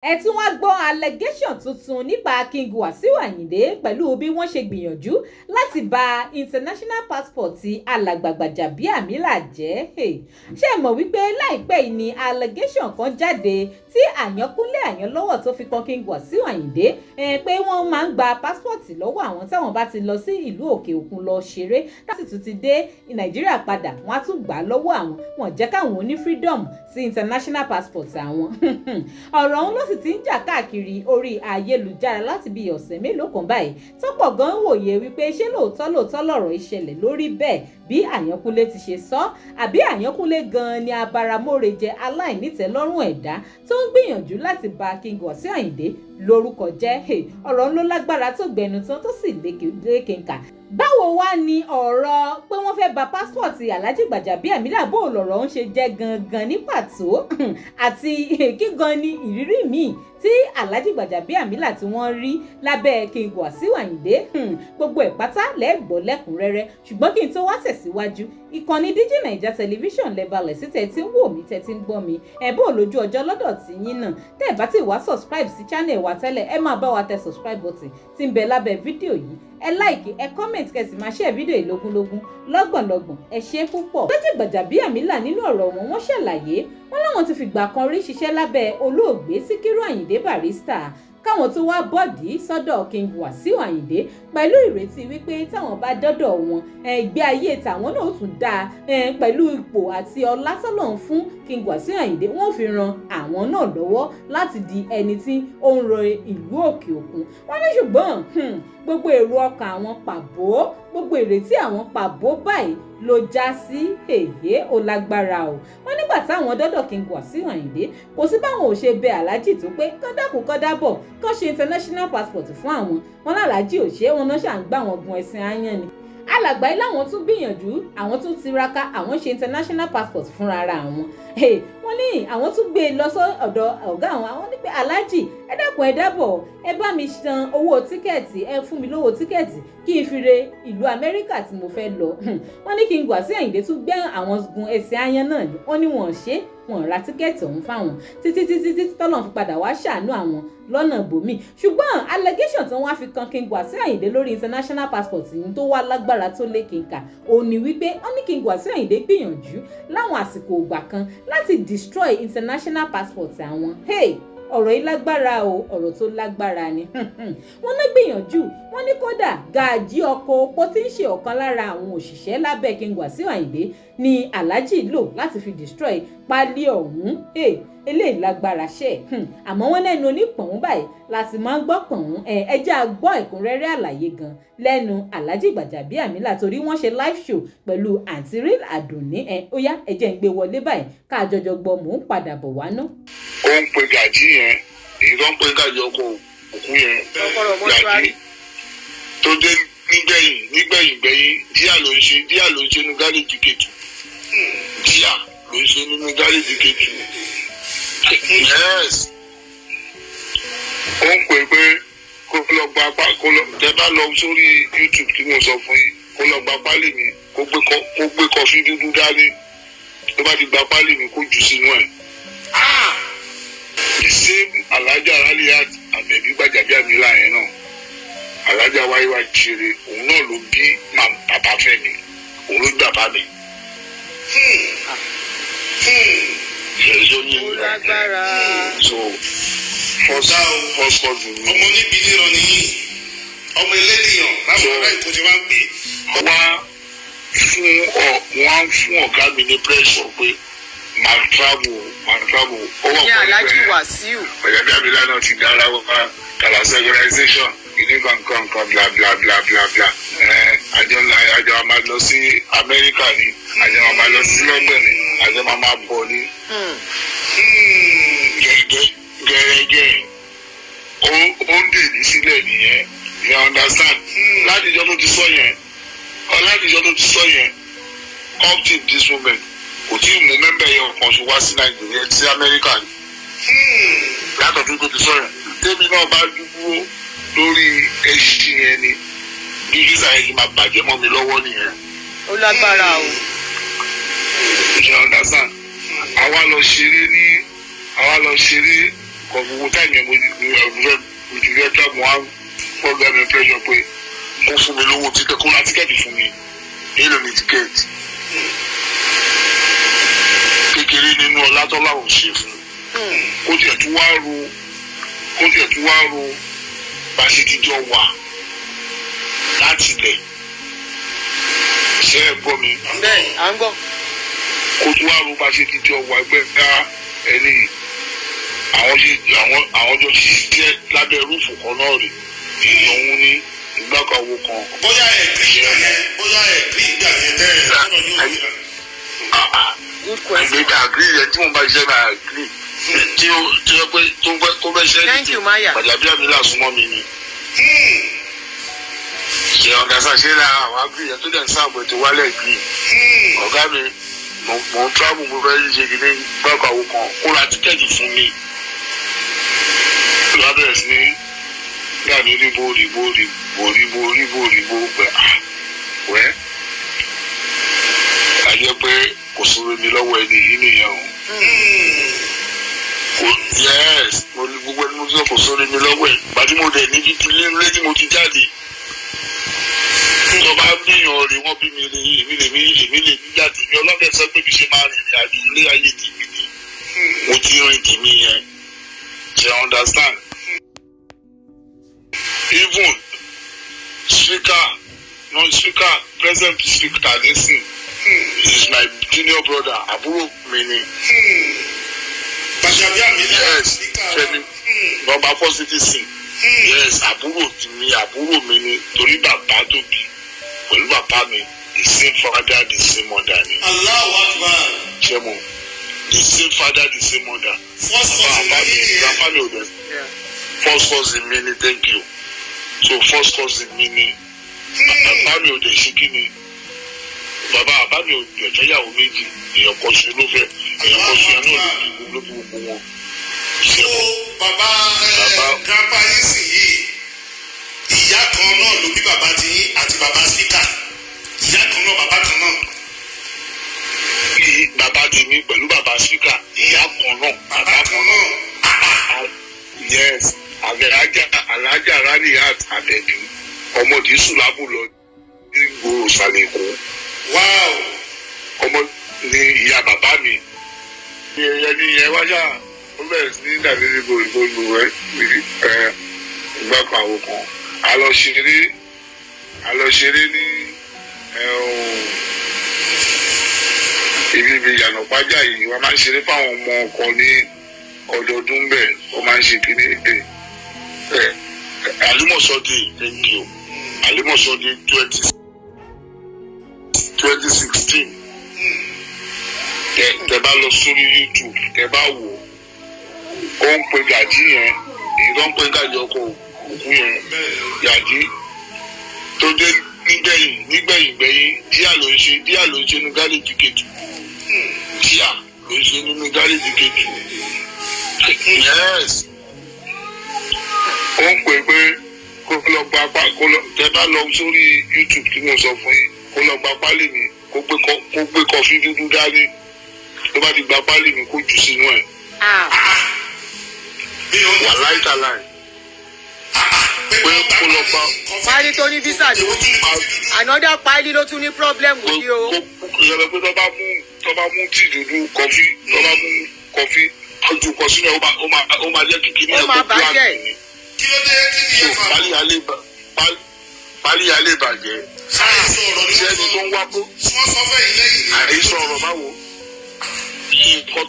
Ẹ tún wá gbọ́ allegation tuntun nípa King Wasiu Ayinde pẹ̀lú bí wọ́n ṣe gbìyànjú láti ba international passport ti Alàgbà Gbajabiamila jẹ́. Ṣé ẹ mọ̀ wípé láìpẹ́ yìí ni allegation kan jáde tí Àyànkúnlé Àyànlọ́wọ́ tó fi kan King Wasiu Ayinde pé wọ́n máa ń gba passport lọ́wọ́ àwọn táwọn bá ti lọ sí ìlú òkè òkun lọ ṣeré, láti tún ti dé Nàìjíríà padà, wọ́n á tún gbà á lọ́wọ́ àwọn, wọ́n jẹ́ káwọn ní freedom sí international passport àwọn. Ọ̀rọ̀ ọ̀hún ló sì ti ń jà káàkiri orí ayélujára láti bí ọ̀sẹ̀ mélòó kan báyìí, tọ́pọ̀ gan wòye wípé ṣé lóòótọ́ lóòótọ́ lọ̀rọ̀ ìṣẹ̀lẹ̀ lórí bẹ́ẹ̀ bí Àyànkúnlé ti ṣe sọ, àbí Àyànkúnlé gan ni abaramóore-jẹ aláìnítẹ́lọ́rùn ẹ̀dá tó ń gbìyànjú láti ba King Wasiu Ayinde lórúkọ jẹ́? Ọ̀rọ̀ ń ló lágbára tó gbẹnu tán tó sì lékenkà. Báwo wá ni ọ̀rọ̀ pé wọ́n fẹ́ ba passport Alhaji Gbajabiamila, bó lọ̀rọ̀ ń ṣe jẹ́ gangan ní pàtó, àti kí gan ni ìrírí míì tí Alhaji Gbajabiamila tí wọ́n rí lábẹ́ King Wasiu Ayinde? Gbogbo ẹ̀ pátá lẹ́gbọ́ lẹ́kùnrẹ́rẹ́. Ṣùgbọ́n kí n tó wá tẹ̀síwájú, ìkànnì Digi Naija Television lẹ́balẹ̀ sí tẹ̀ tí ń wò mí, tẹ̀ tí ń gbọ́ mi. Ẹ̀ bó lójú ọjọ́ lọ́dọ̀ tí yín náà? Tẹ́ ẹ̀ bá ti wá subscribe sí channel wa tẹ́lẹ̀, ẹ máa bá wa tẹ subscribe button tí ń bẹ lábẹ́ fídíò yìí. Ẹ like, ẹ comment, kẹ́ sì máa share fídíò yìí lógúnlógún, lọ́gbọ̀nlọ́gbọ̀n. Ẹ ṣe púpọ̀. Alhaji Gbajabiamila, nínú ọ̀rọ̀ wọn, wọ́n ṣàlàyé wọn láwọn ti fìgbà kan rí ṣiṣẹ́ lábẹ́ olóògbé Síkírù Àyìndé Barrister káwọn tó wá bọ́ọ̀dì sọ́dọ̀ King Wasiu Ayinde, pẹ̀lú ìrètí wípé táwọn bá dọ́dọ̀ wọn, ìgbé ayé tàwọn náà ó tún dáa. Pẹ̀lú ipò àti ọlá tọ́lọ́run fún King Wasiu Ayinde, wọ́n fi ran àwọn náà lọ́wọ́ láti di ẹni tí ó ń ran ìlú òkè òkun. Wọ́n ní ṣùgbọ́n gbogbo èrò ọkàn àwọn pàbó, gbogbo ìrètí àwọn pàbó báyìí ló já sí. Èyí ò lágbára o. Wọ́n nígbà táwọn dọ́dọ̀ King Wasiu Ayinde, kò sí báwọn ò ṣe bẹ aláàjì tó pé kán dákun, kán dábọ̀, kán ṣe international passport fún àwọn. Wọn lálàájì ò ṣe é, wọn náà ṣà ń gbà wọn gun ẹṣin áyán ni. Alàgbà yìí láwọn tún gbìyànjú, àwọn tún tiraka, àwọn ṣe international passport fúnra ara àwọn. Wọ́n ní àwọn tún gbé e lọ sọ́dọ̀ ọ̀gá àwọn. Àwọn ní pé, "Aláàjì, ẹ dákun, ẹ dábọ̀, ẹ bá mi san owó ticket, ẹ fún mi lówó ticket kí n fi re ìlú Amẹ́ríkà tí mo fẹ́ lọ." Wọ́n ní King Wasiu Ayinde tún gbé àwọn gun ẹsẹ̀ áyán náà ni. Wọ́n ní wọ́n ṣe, wọ́n ra ticket ọ̀hún fáwọn títí títí títí tọ́lọ́run fi padà wá ṣàánú àwọn lọ́nà bòmí. Ṣùgbọ́n allegation tí wọ́n á fi kan King Wasiu Ayinde lórí international passport yìí tó wá lágbára tó lékenkà òun ni wípé wọ́n ní King Wasiu Ayinde gbìyànjú láwọn àsìkò ògbà kan láti destroy international passport àwọn. Hey, ọ̀rọ̀ yìí lágbára o, ọ̀rọ̀ tó lágbára ni. Wọ́n ní gbìyànjú, wọ́n ní kódà gàjí ọkọ̀ opó tí ń ṣe ọ̀kan lára àwọn òṣìṣẹ́ lábẹ́ King Wasiu Ayinde ni Alhaji lò láti fi destroy pálí ọ̀hún. Eléyìí lágbára ṣe, àmọ́ wọ́n lẹ́nu onípọ̀n báyìí láti máa ń gbọ́ pọ̀n. Ẹ jẹ́ a gbọ́ ẹ̀kúnrẹ́rẹ́ àlàyé gan lẹ́nu Alhaji Gbajabiamila, torí wọ́n ṣe live show pẹ̀lú Àǹtí Real Àdùnní. Ẹ ó yá, ẹ jẹ́ ń gbé wọlé báyìí ká jọjọ gbọ́. Mò ń padà bọ̀ wá ná. Ó ń pe gàjí yẹn, èyí tó ń pe gàjí ọkọ̀ òkú yẹn, gàjí tó dé nígbẹ̀yìn nígbẹ̀yìn gbẹ̀yìn, díà ló ń ṣe, díà ló ń ṣe nínú gáréjì Kẹtù, díà ló ń ṣe nínú gáréjì Kẹtù. Yes, ó ń pè pé kó lọ gba apá, kó lọ tẹ bá lọ sórí YouTube tí mo sọ fún yín, kó lọ gba pálí mi, kó gbé kọfí dúdú dání. Tó bá ti gba pálí mi, kó jù sínú ẹ̀. The same Alhaja Raliat Àbẹ̀bí Gbàjàbíàmílà yẹn náà, Alhaja wáyéwá ṣeré, òun náà ló bí bàbá Fẹ́mi, òun ló bí bàbá mi. Ó lágbára. So first cousin mi. Ọmọ níbi níran nìyí, ọmọ elédìyàn báwo ará ìkó ti máa ń pè é. Wá fún ọ, wọ́n á fún ọ̀gá mi ní pressure pé máa travel, máa travel. Ó wà ní Alhaji Wasiu. Gbàjàbíàmílà náà ti dára wá kàlàsí organisation ìní kankan kan, bla bla bla bla bla. Àjọ àjọ a máa lọ sí Amẹ́ríkà ni, àjọ a máa lọ sí London ni, àjọ máa máa bọ̀ ni. Gẹ́gẹ́ ó ń dè ní sílẹ̀ nìyẹn, you understand? Látijọ́ tó ti sọ yẹn, látijọ́ tó ti sọ yẹn up till this moment, kò tí ì mú member yẹn kan ṣe wá sí Nàìjíríà, sí Amẹ́ríkà ni. Látọ̀dún tó ti sọ yẹn, tèmi náà bá dúró lórí ẹṣin yẹn ni bí visa yẹn ti máa bàjẹ́ mọ́ mi lọ́wọ́ nìyẹn. Ó lágbára o. You understand? Àwa lọ ṣeré ní, àwa lọ ṣeré. Kọ gbogbo time yẹn, mo ti fẹ́ travel, wá fọ́gá mi pressure pé kó fún mi lówó ticket, kó ra ticket fún mi. Èló ni ticket? Kékeré nínú ọlá tọ́lá ò ṣe fún kó tiẹ̀ tún wá ro, kó tiẹ̀ tún wá ro bá ṣe ti jọ wà láti ilẹ̀. Ṣé ẹ gbọ́ mi? Bẹ́ẹ̀, à ń gbọ́. Kó tún wá ro bá ṣe ti jọ wà, ẹgbẹ́ ká ẹni àwọn ṣe àwọn jọ ṣiṣẹ́ lábẹ́ roof kan náà rè, èèyàn òun ní ìgbàkanwó kan. Bóyá ẹ̀ kí ìgbà yẹn, bóyá ẹ̀ kí ìgbà yẹn tẹ́ ẹ̀ lọ́dọ̀ yóò yíra. Good question. Ẹgbẹ́ agree yẹn tí mo bá ṣiṣẹ́ náà, agree tí ó pé tó fẹ́ kó fẹ́ ṣe. Thank you, Maya. Gbàjàbíàmílà súnmọ́ mi ni. Ṣe ọ̀gá ṣàṣẹ náà, àwọn agree yẹn tó dẹ̀ ń sáàbù ètò wálẹ̀ agree. Ọ̀gá mi, mo ń travel, mo fẹ́ ṣe kí ní gbàgbàwò kan, kó ra ticket fún mi. Ló bá bẹ̀rẹ̀ sí ní gbà mí ríbo ríbo ríbo ríbo ríbo ríbo gbẹ ah wẹ́ a jẹ́ pé kò sóore mi lọ́wọ́ ẹni yìí nìyẹn o. Kò, yes, mo ní gbogbo ẹni mo sọ, kò sóore mi lọ́wọ́ ẹ̀ gbàtí mo dẹ̀ ní títí lé tí mo ti jáde. Tó bá bíyàn rè, wọ́n bí mi rè, èmi lè mí jáde mi. Ọlọ́dẹ sọ pé mi ṣe máa rìnrìn àjò ilé ayé tèmi ni mo ti rìn tèmi yẹn. Ṣe understand? Even speaker, no, speaker, present speaker nisin is my junior brother, àbúrò mi ni. Gbàjàbíàmílà. Yes, Fẹ́mi, number four citizen, yes, àbúrò mi, àbúrò mi ni, torí bàbá tó bí pẹ̀lú bàbá mi, the same father, the same mother ni. Allahu Akbar. Ṣẹ́mu, the same father, the same mother. First cousin Bàbá mi yín nìyẹn. Bàbá mi ò dẹ̀. First cousin mi ni, thank you. So first cousin mi ni. Bàbá mi ò dẹ̀ ṣe kí ni, bàbá mi ò dẹ̀ fẹ́yàwó méjì, èèyàn kan ṣe ló fẹ́, èèyàn kan ṣe náà ló bí gbogbo wọn. So bàbá ẹ grandpa yín sì yìí, ìyá kan náà ló bí bàbá tí yín àti bàbá speaker, ìyá kan náà, bàbá kan náà. Bí bàbá tèmi pẹ̀lú bàbá speaker, ìyá kan náà, bàbá kan náà. Yes, àbẹ̀rájà alájà Raliat Àbẹ̀bí ọmọdé sùlábù lọ ní gbòòrò sàlẹ̀ Èkó. Ọmọ ní ìyá bàbá mi. Ní ẹyẹ ní ìyẹn wájà, ó bẹ̀rẹ̀ sí ní dàbí níbo ìbò ìbò ẹ ẹ ìgbà kan àwọn kan a lọ ṣeré ní ẹ ọ̀hún, ibi ìyànà pàjá yìí, wọ́n máa ń ṣeré fáwọn ọmọ ọkọ ní ọdọọdún bẹ́ẹ̀, wọ́n máa ń ṣe kíní ẹ ẹ Àlímọ̀ṣọ́ Day, thank you, Àlímọ̀ṣọ́ Day 2016. Tẹ bá lọ sórí YouTube, tẹ bá wò ó, ń pe gàjí yẹn, èyí tó ń pe gàjí ọkọ òkú yẹn, gàjí tó dé nígbẹ̀yìn nígbẹ̀yìn gbẹ̀yìn, díà ló ń ṣe, díà ló ń ṣe nínú gáréjì kejì, díà ló ń ṣe nínú gáréjì kejì. Yes, ó ń pè pé kó lọ gba apá, kó lọ, tẹ bá lọ sórí YouTube tí mo sọ fún yín, kó lọ gba pálí mi, kó gbé kọfí dúdú dání, tó bá ti gba pálí mi, kó jù sínú ẹ̀. Ah, Mi ò Wà láìtàláì pé pé kó lọ gba Páálí tó ní visa ló, another páálí ló tún ní problem yìí o. Kó ìyẹn pé tó bá mú tíì dúdú, kọfí, tó bá mú kọfí, ó ju kọ sínú ẹ̀, ó máa jẹ́ kíkí ní Ó ẹ̀ máa kó black bàjẹ́. ni. Kí ló dé? Kí ni So ẹ fà? Pálí yà lè bàjẹ́. Ṣáìsọ ọ̀rọ̀ ni Ṣé wọ́n ẹni sọ tó ń wá bó tí wọ́n sọ fẹ́ yìí lẹ́yìn ni. Àìsọ ọ̀rọ̀ báwo? Nǹkan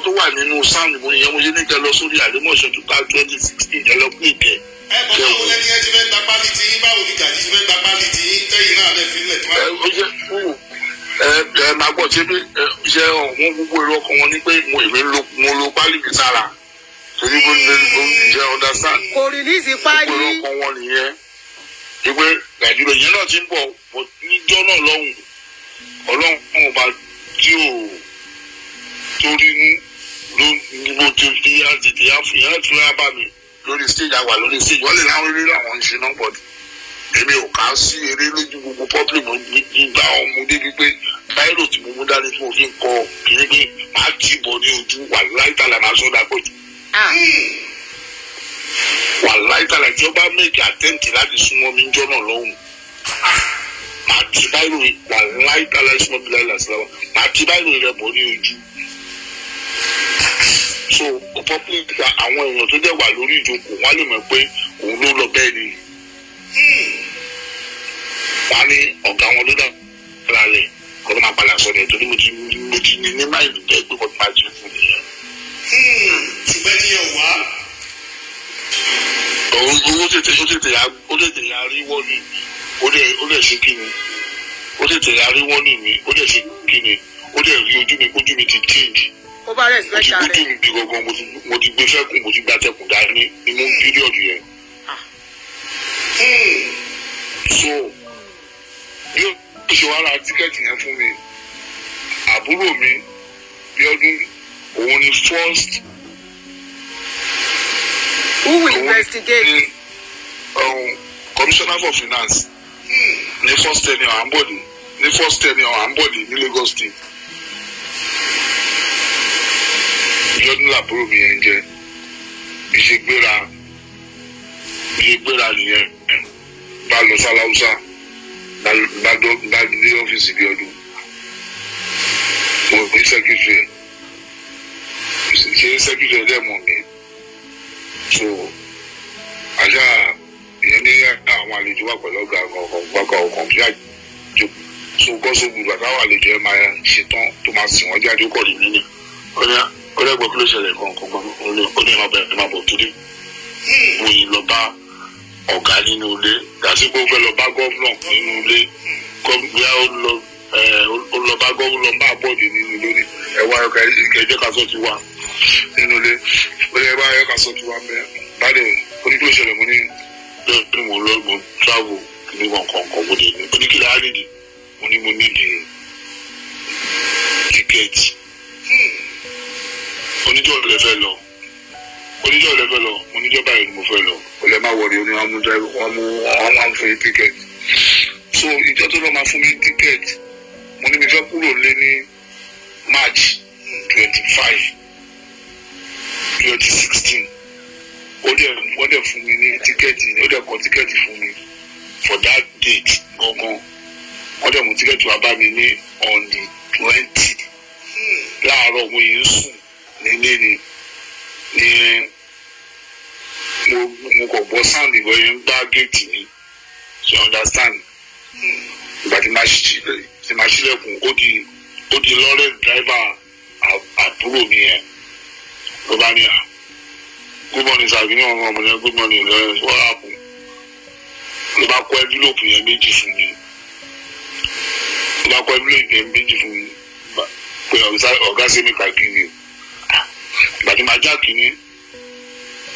tó wà nínú sound mo nìyẹn, mo ṣe ní kẹ́ lọ sórí Àlímọ̀ṣọ́ tó ká 2016, ẹ lọ pé kẹ. Ẹ bọ́, báwo lẹni ẹ ti fẹ́ gba pálí tí yín? Báwo ni gàjí ti fẹ́ gba pálí tí yín tẹ́yìn náà lẹ fi lẹ̀ tó Ẹ ó jẹ fún ẹ ẹ máa gbọ́, ṣé bí ẹ ṣe ọ̀hún, gbogbo èrò ọkàn wọn ni pé mo èmi lo mo lo pálí mi sára torí bó ní bó jẹ́, understand? Kò release Gbogbo páálí. èrò ọkàn wọn nìyẹn ìpè Nàìjíríà yẹn náà ti ń bọ̀ bọ̀ níjọ́ náà lọ́hùn. Ọlọ́run ọba tí ò torí inú ló ní mo ti fi àtètè ìyá ìtura bá mi lórí stage, àwà lórí stage, wọ́n lè láwọn eré làwọn ń ṣe náà, but èmi ò kà á sí eré lójú gbogbo public. Mo nígbà ọmọ débi pé báírò tí mo mú dání tí mo fi ń kọ kìíní pé máa tì bọ̀ ní ojú wà láìtàlà máa sọ́dà pé Ah. Wàláì tàlà, tí ó bá make attempt láti súnmọ́ mi jọ́ náà lọ́hùn, màá ti báyìí. Wàláì tàlà, súnmọ́ mi láì làsílámà, màá ti báyìí rẹ̀ bọ́ ní ojú. So public, àwọn èèyàn tó dẹ̀ wà lórí ìjókòó, wọ́n á lè mọ̀ pé òun ló lọ bẹ́ẹ̀ ni. Wọ́n á ní ọ̀gá wọn ló dà lálẹ́ kọ́ ló máa padà sọ ní, torí mo ti ní mind jẹ́ pé kò tó máa ṣe fún nìyẹn. Ṣùgbọ́n ẹni yẹn wá. Òun owó tètè, ó tètè ya rí wọ́ọ̀nì mi, ó dẹ̀ ṣe kí ni, ó tètè ya rí wọ́ọ̀nì mi, ó dẹ̀ ṣe kí ni, ó dẹ̀ rí ojú mi, kójú mi ti change. Ó bá Mo ti respect gbójú rẹ̀. mi gangan, mo ti gbé fẹ́kùn, mo ti gbá tẹkùn dání nínú period yẹn. So bí ó ṣe wá ra ticket yẹn fún mi, àbúrò mi Bíọ́dún, òun ni first Who will investigate? Ní commissioner for finance ní first tenure Ambode, ní first tenure Ambode ní Lagos State. Bíọ́dún làbúrò mi yẹn jẹ́. Bí ṣe gbéra nìyẹn, bá lọ sáláúsá, bá dé ọ́fíìsì Bíọ́dún, mo ní secretary ẹ̀, ṣe secretary ẹ̀ dẹ̀ mọ̀ mí. So àṣà ìyẹn ní àwọn àlejò wà pẹ̀lú ọ̀gá ọ̀gá ọ̀kan bí àjò. So gọ́sọ̀ gbùgbà táwọn àlejò ẹ̀ máa ṣetán tó máa sìn wọ́n jáde, ó kọ̀ ní mímì, ó ní ẹgbẹ́ kí ló ṣẹlẹ̀ kankan, ó ní ẹ máa bẹ̀rẹ̀, ẹ máa bọ̀, torí mo yìí lọ bá ọ̀gá nínú ilé, dàsí pé ó fẹ́ lọ bá governor nínú ilé. Bóyá ó lọ bá governor, bá bọ́ọ̀dì nínú ilé ní ẹ̀wá ẹ̀jẹ̀ ká sọ ti wà nínú ilé. Ó ní ẹ̀wá ẹ̀ka sọ ti wà mẹ́ báyìí. Ó ní kí ló ṣẹlẹ̀? Mo ní bẹ́ẹ̀ ni, mo lọ, mo travel ní kọ̀ọ̀kan kan, mo dé ní. Ó ní kí lè á nídìí? Mo ní mo nídìí ticket. Oníjọ́ lè fẹ́ lọ, oníjọ́ lè fẹ́ lọ. Mo níjọ́ báyìí ni mo fẹ́ lọ. Ó lè má wọlé. Ó ní wọ́n mú driver, wọ́n mú, wọ́n máa ń fún yín ticket. So ìjọ tó lọ máa fún mi ní ticket, mo ní mi fẹ́ kúrò lé ní March 25, 2016. Ó dẹ̀, wọ́n dẹ̀ fún mi ní ticket. Ó dẹ̀ kọ ticket fún mi for that date gangan. Wọ́n dẹ̀ mú ticket wá bá mi ní on the 20 láàárọ̀. Mo yìí ń sùn nílé ni ní mo kò gbọ́ sound ìbọn yẹn ń gbá géètì ni. You understand? Ìgbà tí máa ṣílẹ̀kùn, ó di lawrence, driver àbúrò mi yẹn. Ló bá ní, "À, good morning sir." Ní ọmọ ọmọ yẹn, "Good morning, Lawrence, what happen?" Ló bá kó envelope yẹn méjì fún mi, ló bá kó envelope yẹn méjì fún mi pé ọ̀gá ṣe mi kà give you. Ìgbà tí màá já kínní,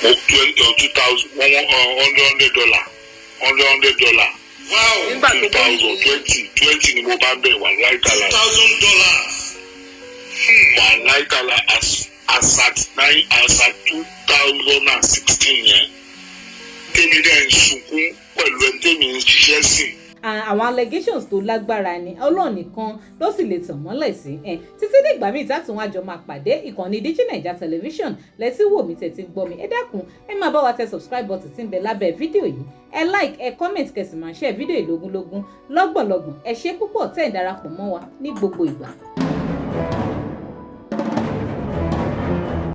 mo twenty or two thousand one one hundred hundred dollar, hundred hundred dollar. Nígbà tó Two bọ́ thousand twenty twenty ni mo bá ń bẹ̀, wà láìtàlá. $2,000. Wà láìtàlá, as at 2016 yẹn, tèmi dẹ̀ ń sunkún pẹ̀lú ẹni tèmi ń ṣiṣẹ́ sí. Àwọn allegations tó lágbára ni, Ọlọ́run nìkan ló sì lè tàn mọ́lẹ̀ sí ẹ. Títí dìgbà míì tá tún wá jọ máa pàdé, ìkànnì Digi Naija Television lẹ́tí wò mí tẹ̀tí gbọ́ mi. Ẹ dákun, ẹ máa bá wa tẹ subscribe button tí ń bẹ lábẹ́ fídíò yìí. Ẹ like, ẹ comment, kẹ́ sì máa share fídíò yìí lógúnlógún, lọ́gbọ̀nlọ́gbọ̀n. Ẹ ṣé púpọ̀ tẹ́ ẹ̀ darapọ̀ mọ́ wa ní gbogbo ìgbà.